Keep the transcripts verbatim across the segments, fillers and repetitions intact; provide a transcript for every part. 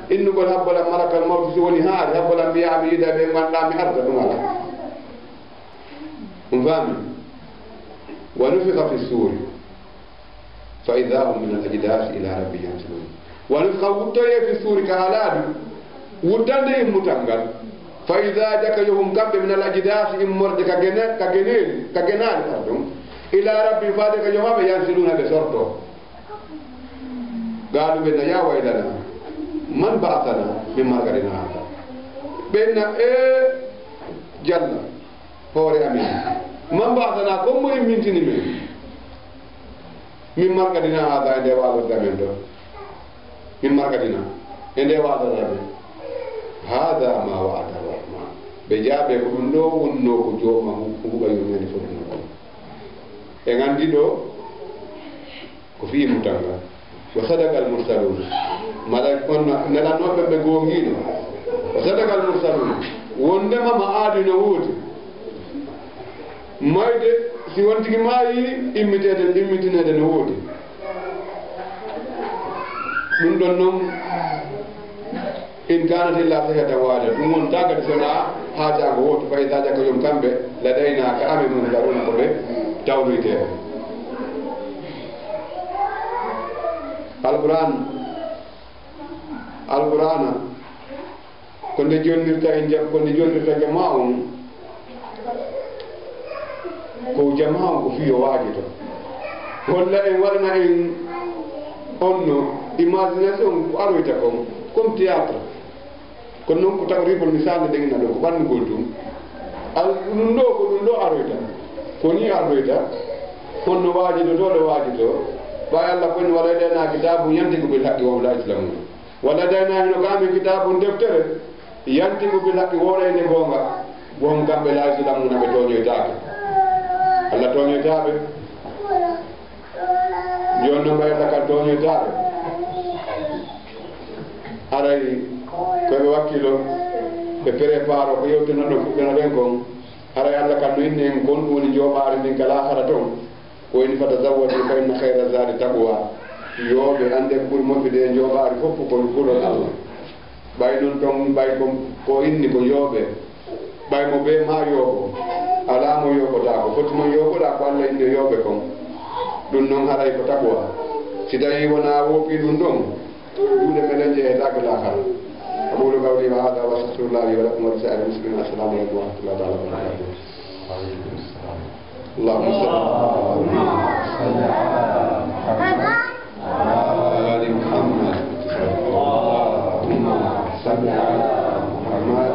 Innugol habbola malakal mawti, si woni haari, habbola mbiyaa mi yiɗa ɓe, mi anndaa mi arda, ɗum alaa. On faami? Wa nufikha fi suuri. Fa idha hum min al-ajdathi ila rabbihim yansilun. Wa nufikha, wuttoyee, fi suuri, ka alaadu, wuttande immutal ngal. Fa idha, jaka yo hum, kamɓe, min al-ajdathi, immorde ka gene-, ka geneeli, ka genaali, pardon. Ila rabbihim, faade ka Joomi maɓɓe, yansiluna, ɓe sorto. Qaalu, ɓe na, ya waylana, man ba'athana min marqadina hadha. Ɓe na, e jalla, hoore amin. Man ba'athana, ko mo immintini men? Min marqadina hadha, e nde waalorde amen ɗo. Min marqadina, e nde waalorde amen. Hadha ma wa'ada rahman. Ɓe jaabe ko ɗum ɗo wonno ko jooma hu-, huɓa yurmeende fof ɗum ɗo. En anndi ɗo ko fii mutanga. Wa sadaqa al mursalun. Mala on nelanooɓe ɓe goongiino. Wa sadaqa al mursalun. Wondema ma aadi no woodi. Mayde, si wontigi maayi, immiteede, immitineede no woodi. Ɗum ɗon noon, in kanat illa sayhatan wahida, ɗum wontaa kadi so wonaa haajaango wooto, fa iza jaka, yo hum kamɓe, ladaynaa, ka amen, muhdaruna, ko ɓe tawnoyteeɓe. Alquran, Alqurana, ko nde jonnirta en jam, ko nde jonnirta jamaa on, ko jamaa on ko fii yo waajoto. Walla en waɗana en on no imagination ko aroyta kon, comme théâtre. Kono noon ko taqribul misal nde ɗen ina ɗo, ko ɓannugol ɗum. Al-, ɗum ɗo, ko ɗum ɗo aroyta. Ko ni ardoyta. Honno waajidotooɗo waajidoo? Ɓay Allah ko en, wa ladaynaa kitaabun yantiqu bil haqqi wa hum laa yuzlamuun. Wa ladaynaa, hino ka amen, kitaabun, deftere, yantiqu bil haqqi, woorayde goonga, wa hum, kamɓe, laa yuzlamuuna, ɓe tooñoytaake. Allah tooñoytaa ɓe. Jooni noon, ɓay Allah kan tooñoytaa ɓe. Haray ko ɓe wakkilo, ɓe prépare ko yewtino ɗon fuɗɗana ɓen kon. Haray Allah kan no inni en kon, ɗum woni njooɓaari ndin ka laakara ton. Ko inni, "Fatazawwadu fa inna khayra zadi taqwa." Yooɓe, annde ko ɓuri moƴƴude e njooɓaari fof ko kulol Allah. Ɓay noon ton, ɓay ko, ko inni ko yooɓe, ɓay mo bee maa yooɓo, alaa mo yooɓotaako. Foti noon yooɓoɗaa ko Allah inni yooɓe kon. Ɗum noon haray ko taqwa. Si tawii wonaa woopi ɗum ɗon, juuɗe meɗen njehetaake laakara. أقول قولي هذا وأستغفر الله لي ولكم ولسائر المسلمين. السلام عليكم ورحمة الله تعالى وبركاته. وعليكم السلام. اللهم صل على محمد وعلى آل محمد. اللهم صل على محمد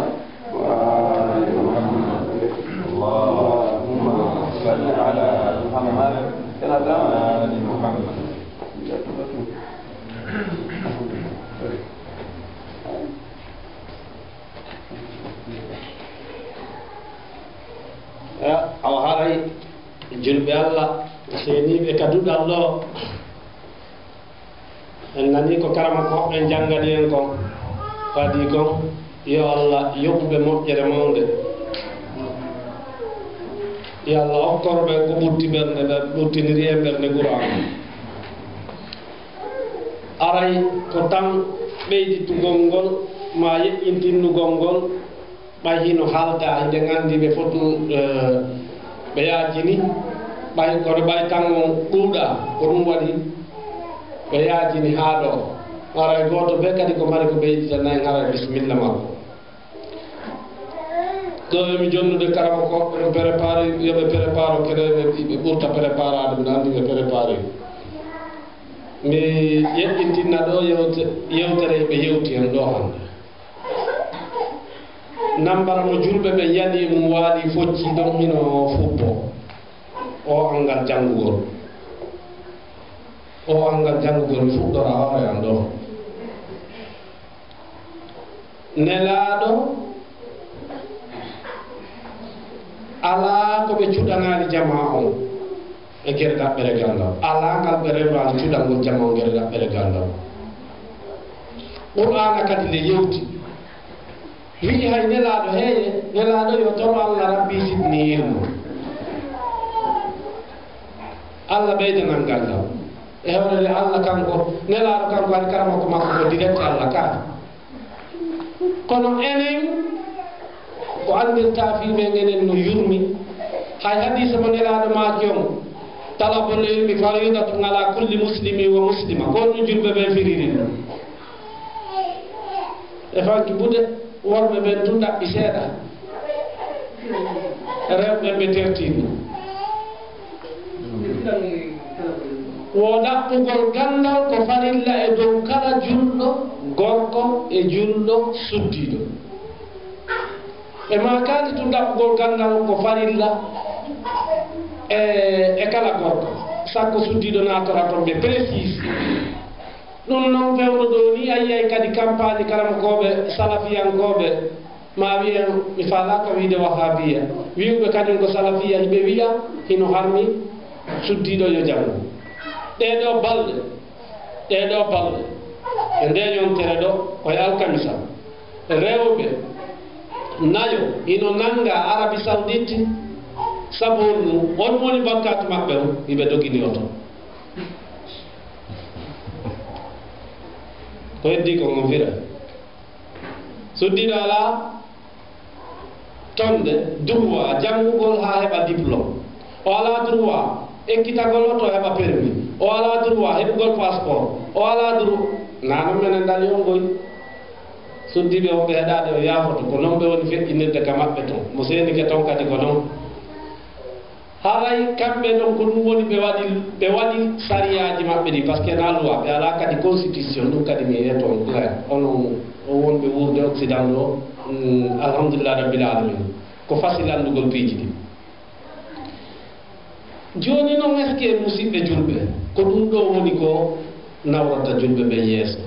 وآل محمد. اللهم صل على محمد وعلى آل محمد. Eh, awa haray julɓe Allah seeniiɓe ka duɗal ɗo. En nanii ko karamokooɓe ɓen janngani en kon, kadi kon, yo Allah yoɓu ɓe moƴƴere mawnde. Yo Allah okkor ɓe ko ɓurti ɓernde, ɓe ɓurtiniri e ɓernde Qur'aana. Aray ko tan ɓeyditugol ngol, maa yeƴƴintinnugol ngol, ɓay hino haldaa, hiɗen anndi ɓe fof ɗum, eh, ɓe yaajini, ɓay kono ɓay tan on ɗuuɗaa, ko ɗum waɗi ɓe yaajini haa ɗo. Haray gooto bee kadi ko mari ko ɓeydita nayi, haray bisimilla makko. Ɗo emi jonnude karamokooɓe ɓe préparé, yo ɓe préparé kere ɓe, ɓe ɓurta préparade, mbiɗa anndi ɓe préparé. Mi yeƴƴintinna ɗo yewte-, yewtere ɓe yewti hen ɗo hannde. Nambara mo julɓe ɓe yani mum waali focci ɗon hino fuppo. O anngal janngugol. O anngal janngugol mi fuɗɗora hoore an ɗo. Nelaaɗo alaa ko ɓe cuɗanaali jamaa on e gere ɗaɓɓere ganndal. Alaa ngal ɓe rewraali cuɗangol jamaa on gere ɗaɓɓere ganndal. Qur'aana kadi nde yewti. Wi'i hay Nelaaɗo, heeye, Nelaaɗo yo toro Allah Rabbi sidni ilmu. Allah ɓeydanan ganndal. E hoore nde Allah kanko, Nelaaɗo kanko hari karamoko makko ko direct Allah ka. Kono enen, ko anndirta fii men enen no yurmi. Hay hadiisa mo Nelaaɗo maaki on, "Talabul ilmi faridatun ala kulli muslimin wa muslima." Ko on no julɓe ɓen firiri ɗum. E fanki buɗe, worɓe ɓen tun ɗaɓɓi seeɗa. Rewɓe ɓen ɓe tertini. Wo ɗaɓɓugol ganndal ko farilla e dow kala julɗo gorko e julɗo suddiiɗo. Ɓe maakaali tun ɗaɓɓugol ganndal ko farilla e, e kala gorko, sakko suddiiɗo naatora ton, ɓe précise. Ɗum non fewndo ɗoo ni, a yi'ay kadi kampaañe karamokooɓe salafiyankooɓe, ma wi'en, mi faalaaka wi'ude wahabiya, wi'uɓe kañum ko salafiya, hiɓe wi'a hino harmi suddiiɗo yo janngu. Ɗee ɗoo balɗe, ɗee ɗoo balɗe, e ndee yontere ɗoo, ko e alkamisa, rewɓe nayo hino nannga Arabie Saoudite, sabu honɗum? On woni bakkaatu maɓɓe on, hiɓe dogini oto. Ko heddii kon, on fira. Suddiiɗo alaa tonnde, droit janngugol haa heɓa diplôme. O alaa droit ekkitagol oto heɓa permis. O alaa droit heɓugol passeport. O alaa droit. Naa non menen dali on boy. Suddiiɓe on ɓe heɗaade o yaafoto. Ko non ɓe woni feƴƴinirde ka maɓɓe ton. Mo seenike ton kadi ko non. Haray kamɓe ɗon ko ɗum woni ɓe waɗi, ɓe waɗi sariyaaji maɓɓe ɗi, parce que na loi, ɓe alaa kadi constitution, ɗum kadi mi yeto on clair. Onon o wonɓe wuurde Occident ɗo, mm, alhamdulillah rabbil alamin. Ko facile anndugol piiji ɗi. Jooni noon, est-ce que musiɓɓe julɓe, ko ɗum ɗo woni ko nawrata julɓe ɓen yeeso?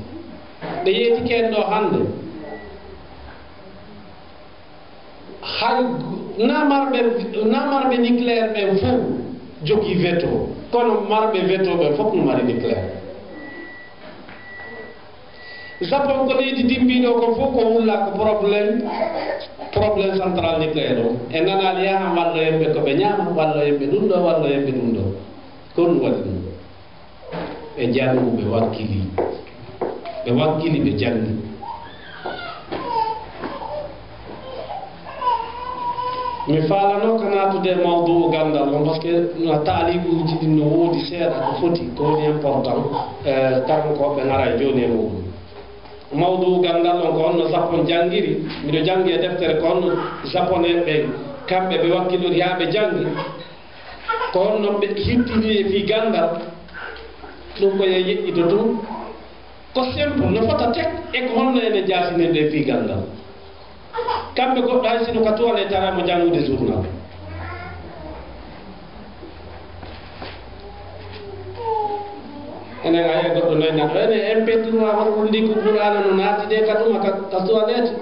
Ɓe yeetike en ɗo hannde. Hay na marɓe, na marɓe nucléaire ɓen fof jogii veto, kono marɓe veto ɓen fof no mari nucléaire. Japon ko leydi dimbiiɗo, ko fof ko wulla ko problème, problème central nucléaire o. E nanaali yahan walloyen ɓe ko ɓe ñaama, walloyen ɓe ɗum ɗo, walloyen ɓe ɗum ɗo. Ko ɗum waɗi ɗum. Ɓe janngu, ɓe wakkili. Ɓe wakkili, ɓe janngi. Mi faalano ka naatude e mawduu ganndal on, parce que no taalibuuji ɗin no woodi seeɗa ko foti, ko woni important, eh, karankooɓe ɓe ngara e jooni e muɗum. Mawduu ganndal on ko honno Japon janngiri, miɗo janngi e deftere ko honno Japonais ɓen, kamɓe ɓe wakkilori haa ɓe janngi. Ko honno ɓe hittini e fii ganndal? Ɗum ko yo yeƴƴito tun. Ko simple, no fota tek, e ko honno ene jaasinirde e fii ganndal? Kamɓe goɗɗo hay sino ka toilette ara mo janngude journal. Enen a yi'a goɗɗo noy naɗo, enen M P trois hoto ɗum ndi ko Qur'aana no naati de ka ɗuma ka, ka toilette.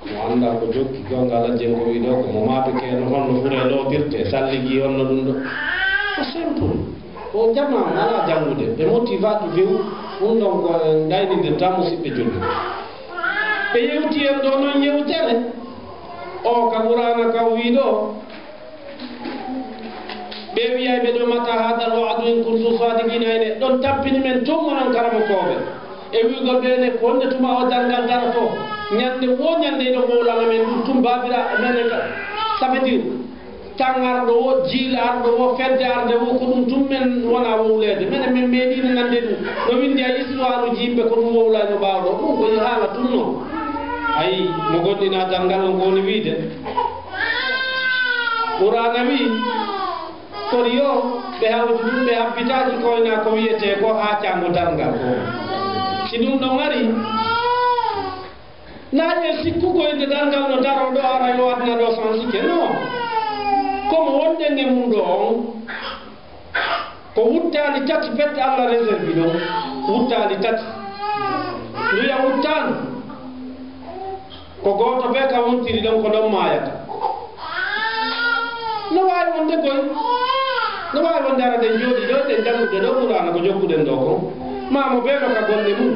Mo anndaa ko jokki goonga Alhaji en ko wii ɗoo ko mo maaɓe keno, honno fure loopirte, salligi honno ɗum ɗo. Ko simple. O jamaa alaa janngude. Ɓe motivaki few. Ɗum ɗon ko en ɗaynindirta musiɓɓe julɓe. Ɓe yewti en ɗo noon yewtere. O ka Qur'aana ka o wii ɗoo. Ɓe wi'ay ɓe ɗo, "Mata hadal wa'du in kuntum sadiqina?" Ene ɗon tampini men tun onon karamokooɓe. E wi'ugol ɓe ene ko wonde tuma o darngal darato. Ñande wo ñande iɗon wowlana men ɗum tun baabira men e ka. Ça veut dire, tan arɗo wo, jiila arɗo wo, fedde arde wo, ko ɗum tun men wona wowleede. Menen men meeɗiino nande ɗum. No windi e histoire uji yimɓe ko ɗum wowlayno ɓaawo ɗo. Ɗum ko haala tun no. Ayi, mo goɗɗina darngal on ko woni wiide. Qur'aana wi'i, kono yo ɓe hawti ɗum, ɓe habbitaaki koyna ko wiyetee ko haa caango darngal ko. Si ɗum ɗon ari, naa ɓe sikkugo e nde darngal no daro ɗo ara yo aduna ɗo sansike, non. Komo wonɗen e mum ɗo on, ko wuttaali tati pet Allah réserve ɗon, wuttaali tati. Nduya wuttaali. Ko gooto bee ka wontiri ɗon ko ɗon maayata. No waawi wonde koy. No waawi wonde ara ɗen jooɗii ɗo, ɗen janngude ɗo Qur'aana ko jokkuɗen ɗo kon. Maa mo bee no ka golle mum.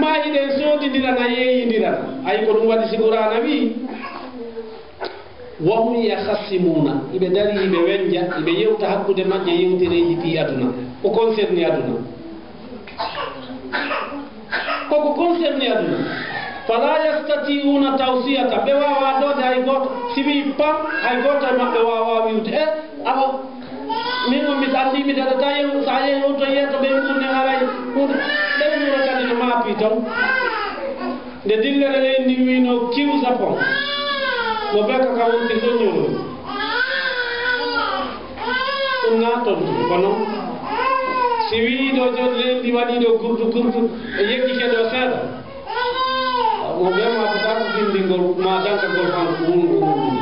Maa hiɗen soodindirana, yeeyindirana. Ayi ko ɗum waɗi si Qur'aana wi'i, "Wa hum yakhasimuuna." Iɓe dari, iɓe wenja, iɓe yewta hakkunde maɓɓe yewtereeji ɗi aduna. Ko concerné aduna. Koko Fala yastati'una tawsiyata, ɓe waawaa doode hay gooto. Si wii pam, hay gooto e maɓɓe waawaa wi'ude, "E, awa, min on mi anndi mi daɗataa yeru." So a yehi on to yeeto ɓe ɓurne haray hunde, ɓe ɓura kadi no maapi ton. Nde dillere leydi ndin wiino kiw Japon, mo beka ka wontirɗo ñoro. Ɗum naa toon tun, kono si wii ɗo jooni leydi ndi waɗii ɗo gurdu gurdu, e yeggike ɗo seeɗa, mo wiyama ko daa ko binndingol ma dankagol han ko wun ko wun ɗum.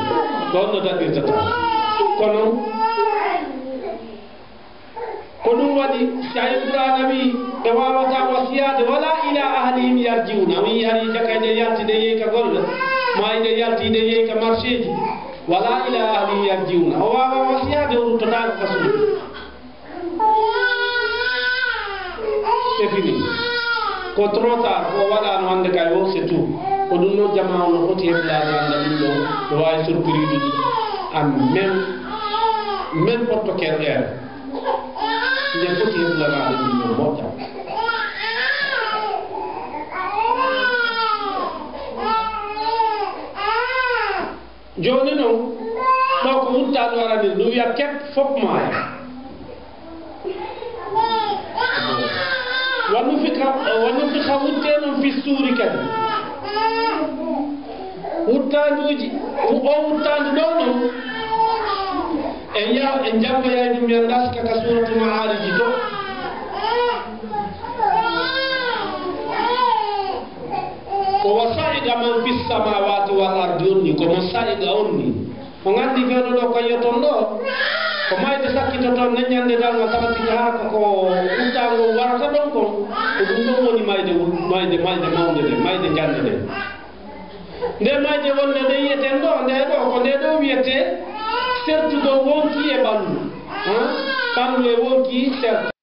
Ɗoon no daɗirta tan. Kono ko ɗum waɗi si a Qur'aana wii ɓe waawataa wasiyaade wala ila ahlihim yarji'una. O wii hari jaka ide yalti ide yehi ka golle, ma ide yalti ide yehi ka marché ji. Wala ila ahlihi yarji'una. O waawaa wasiyaade, o ruttotaako ka suudu. C'est fini. Ko trop tard, ko o waɗaano hannde kay o, c'est tout. Ko ɗum ɗo jamaa on no foti heblade hannde ɗum ɗo, no waawi surprise uji. Amen. N'importe quelle heure. Nde foti heblanaade ɗum ɗo moƴƴa. Jooni noon, ɗo ko wuttaandu arani, no wiya keɓ fof maaya. Wa nufixa, wa nufixa wuttee noon fi suuri kadi. Wuttaanduuji, o wuttaandu ɗo noon, en yaha, en janngoyay ɗum, en ndaska ka suuratu Ma'aariji to. Ko wa sa'iqa man fis samawati wal ardi on ni, ko mo sa'iqa on ni. Mo nganndi fewndo ɗo ko yiyoton ɗo, ko mayde sakkitoton ne ñande darngal, sabatika haa ko, ko uttaango warata ɗon kon, ko ɗum ɗon woni mayde, mayde, mayde mawnde nde, mayde njannde nde. Nde mayde wonde nde yiyeten ɗo, nde ɗo, ko nde ɗo wiyetee sertugol wonki e ɓanndu. Han? Ɓanndu e wonki sertu.